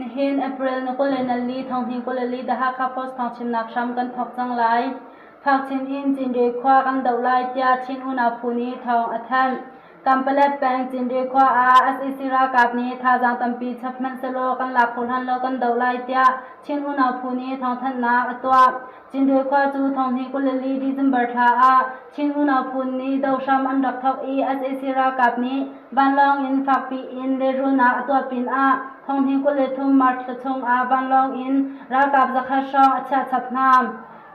Nihin April ni 24 thonghnih 24 The Hakha Post thawngchimnak hram kan thawk cang lai. Fak chin in Cinre khua kan doh lai tiah Chin unau phu nih thawng a thanh. Kanpalet peng Cinre khua ah sac ralkap nih thazaang tampi chap hmanhsehlaw kan lak kho hlan lo kan doh lai tiah Chin unau phu nih thawngthanhnak a tuah. Cinre khua cu thonghnih 24 December thla ah Chin unau phu nih dohram an rak thawk i sac ralkap nih vanlawng in fakpi in lehrulnak a tuah pinah thonghnih 23 March thla chung ah vanlawng in ralkap zakhat hrawng a chiah chap hna.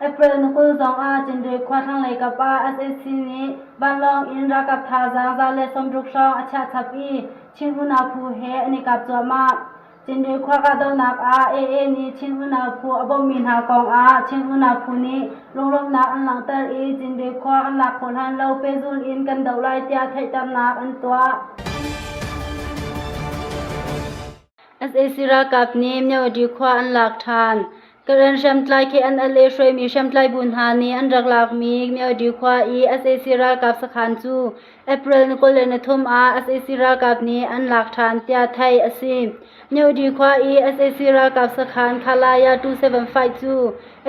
April ni 20 zong ah Cinre khua thlanglei kap ah sac nih vanlawng in ralkap thazaang 160 hrawng a chiah chap i Chin unau phu he an i kap cuahmah. Cinre khua kahdohnak ah AA nih Chin unau phu a bawmhmi hna kong ah Chin unau phu nih lunglawmhnak an langhter i Cinre khua kan lak khawh hlan lo pehzul in kan doh lai tiah theihternak an tuah. Sac ralkap nih Myawaddy khua an lak ṭhan. Karen hriamtlai KNLA hruaimi hriamtlai bu hna nih an rak lakmi Myawaddy khua i sac ralkap sakhan cu April ni 23 ah sac ralkap nih an lak ṭhan tiah theih a si. Myawaddy khua i sac ralkap sakhan Khalaya 275 cu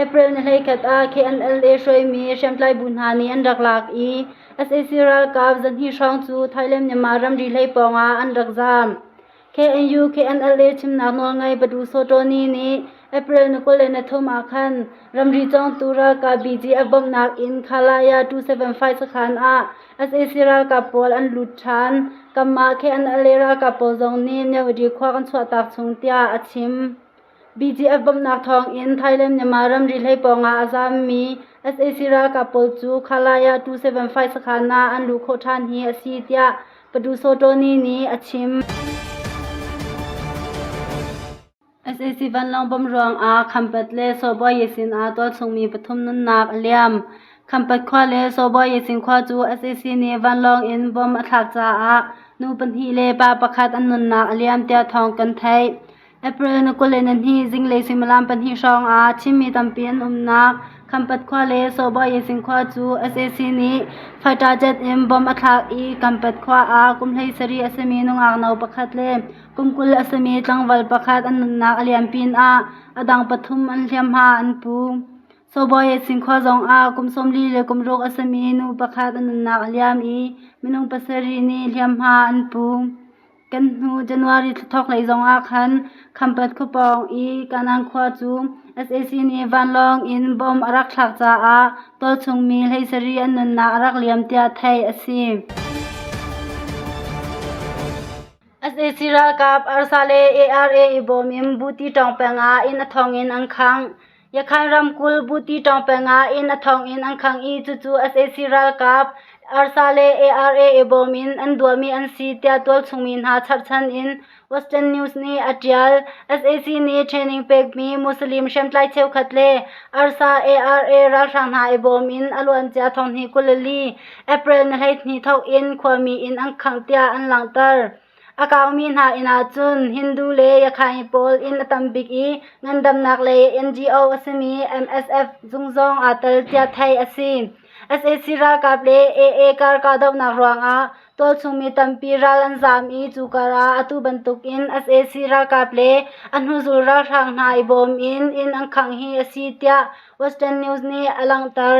April ni 11 ah KNLA hruaimi hriamtlai bu hna nih an rak lak i sac ralkap zahnih hrawng cu Thailand-Myanmar ramri hlei pawng ah an rak zaam. KNU KNLA chimnak nawlngei Badu Sotoni nih April ni 23 ah khan ramri cawngtu ralkap BGF bawmhnak in Khalaya 275 sakhan ah sac ralkap pawl an lut ṭhan. Kanmah KNLA ralkap pawl zong nih Myawaddy khua kan chuahtak chung tiah a chim. BGF bawmhnak thawng in Thailand-Myanmar ramri hlei pawng ah a zaammi sac ralkap pawl cu Khalaya 275 sakhan ah an luh khawh ṭhan hi a si tiah Padu Sotoni nih a chim. Sac vanlawng bomb ruangah Khampat le Sawbawi sin ah tualchungmi pathum nunnak a liam. Khampat khua le Sawbawi sin khua cu sac nih vanlawng in bomb a thlak caah nu pahnih le pa pakhat an nunnak a liam tiah thawng kan theih. April ni 22 zinglei suimilam pahnih hrawng ah Chinmi tampi an umnak Khampat khua le Sawbawi khua cu sac nih fighter jet in bomb a thlak i Khampat khua ah kum 17 a simi nungak no pakhat le kum 20 a simi tlangval pakhat an nunnak a liam pinah a dang pathum an hliamhma an pu. Sawbawi khua zong ah kum 40 le kum ruk a simi nu pakhat a nunnak a liam i minung pasarih nih hliamhma an pu. Kan hnu January thla thawk lei zong ah khan Khampat khuapawng i Kanan khua cu sac nih vanlawng in bomb a rak thlak caah tualchungmi 17 an nunnak a rak liam tiah theih a si. Sac ralkap arsa le ARA i bawm in Buti ṭawng peng ah inn a thong in an khangh. Yakhan ramkulh Buti ṭawng peng ah inn a thong in an khangh i cucu sac ralkap arsa le ARA i bawm in an duahmi an si tiah tualchungmi hna cherhchan in Western News nih a ṭial. Sac nih training pekmi Muslim hriamtlai cheukhat le arsa ARA ralhrang hna i bawm in a luancia thonghnih 22 April ni 12 thawk in khuami inn an khangh tiah an langhter. A kaumi hna inn ahcun Hindu le Yakhain pawl inn a tam bik i ngandamnak lei NGO a simi MSF zung zong aa tel tiah theih a si. Sac ralkap le AA kar kahdohnak ruangah tualchungmi tampi ral an zaam i cu karah atu bantukin sac ralkap le a hnuzul ralhrang hna i bawm in inn an khangh hi a si tiah Western News nih a langhter.